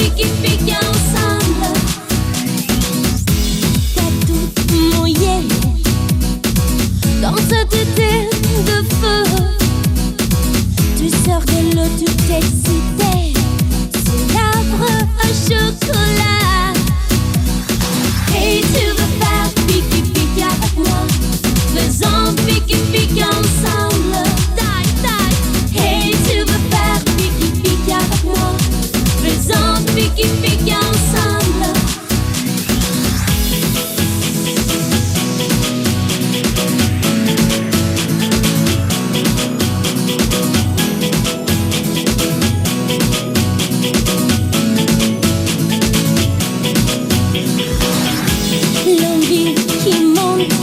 piqui piqui ensemble. T'as tout mouillé dans cet été de feu. Tu sors de l'eau tout excité, ces lèvres à chocolat. Hey, tu veux faire piqui piqui avec moi? Faisons piqui piqui ensemble. Tac tac. Hey, tu veux faire piqui piqui avec moi? Faisons piqui piqui ensemble. L'envie qui monte,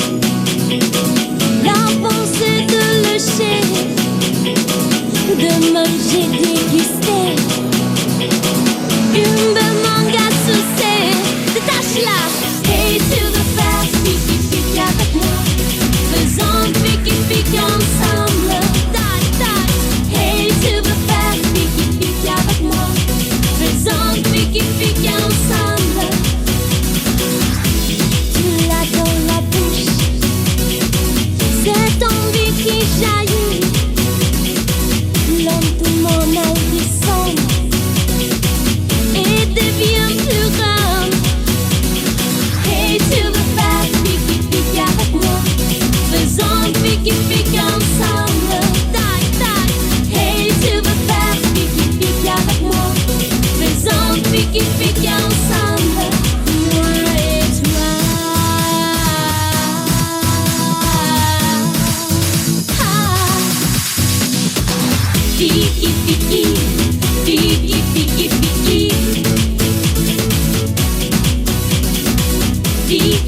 la pensée de lécher, de manger, déguster. Une belle mangue à sucer, détache-la. Hey, tu veux faire piqui piqui avec moi? Faisons piqui piqui ensemble. Tac tac. Hey, tu veux faire piqui piqui avec moi? Faisons piqui piqui ensemble. Tu l'as dans la bouche, cette envie qui jaillit. Lentement elle descend et devient plus grande. Hey, tu veux faire piqui piqui avec moi? Faisons piqui piqui ensemble. Tac tac. Hey, tu veux faire piqui piqui avec moi? Faisons piqui piqui ensemble. Moi et toi. Ah. Piqui piqui, piqui piqui piqui. Piqui.